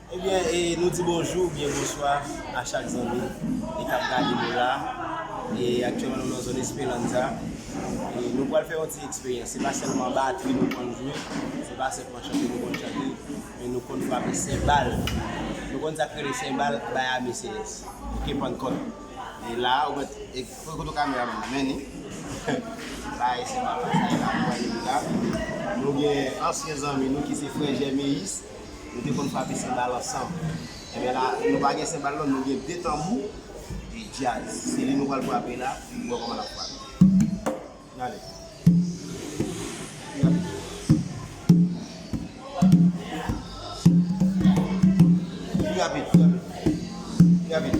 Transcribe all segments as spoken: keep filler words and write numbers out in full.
Ebyen, e, nou di bonjou oubyen bonswa a chak zanmi e k ap gade nou la. E aktyèlman, nou nan zòn Esperanza. E nou pral fè yon ti eksperyans. Se pa sèlman batri nou konn jwe, se pa sèlman chante nou konn chante, men nou konn frape senbal. Nou konn sa k rele senbal bay ame selès. Oke, Pannkòt. E la, ou mèt, e, kote kameramann nan, men ni. La, e senbal la, sa e la, nou wè li la. Nou gen ansyen zanmi nou ki se frè Jèmeyis. Nou te konn frape senbal ansanm. Ebyen la, nou pa gen senbal non, nou gen de tanbou e djaz. Se li nou pral frape la, pou nou wè kòman l ap frape. Gade. Pi rapid, pi rapid. Pi rapid.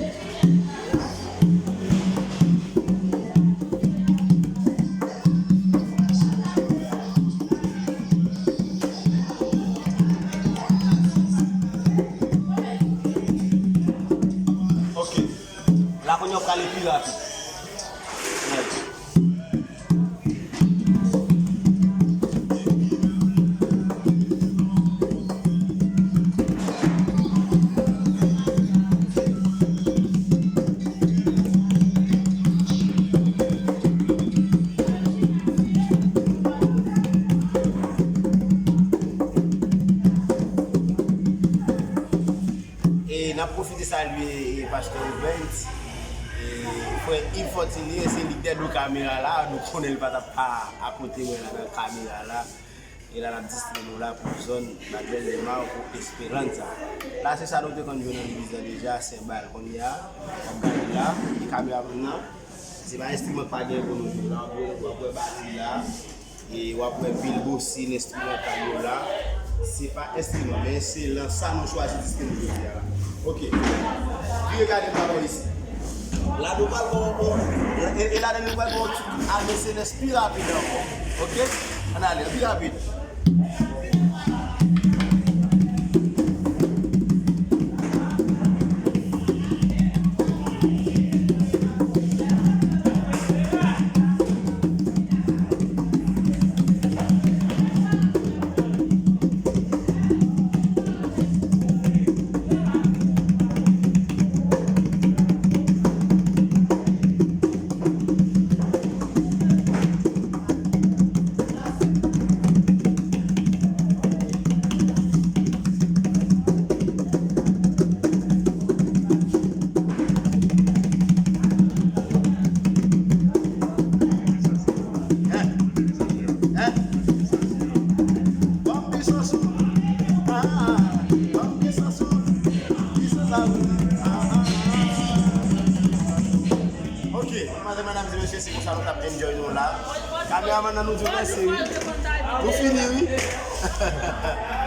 Ok. La kounye a w prale pi rapid. Nice. E n ap pwofite salye, e, pastè Rubens, e, frè Yves Fortuné, se li k dèyè do kamera la, nou konnen li pa t ap pa akote mwen la nan kamera la. E la n ap distribye nou la pou zòn Madrèl de Mar pou Esperanza. La se sa nou te konn jwe nan legliz la deja, senbal. Kounye a, n ap gade la, e kameramann nan, se pa enstriman k pa gen pou nou jwe la, w ap wè, w ap wè batri la. E w ap wè pil bosin enstrimantal yo la. Se pa enstriman, men se nan sa nou chwazi diske nou jodi a la. Ok. Vire gade m dabò isi. La nou pral bon, bon. E, e ladan nou pral bon ame selès pi rapid ankò. Ok? Ann ale, pi rapid. Ok, madam, medam e mesye, se konsa nou t ap enjoy nou la. Kameramann nan nou di w mèsi, wi. Nou fini, wi.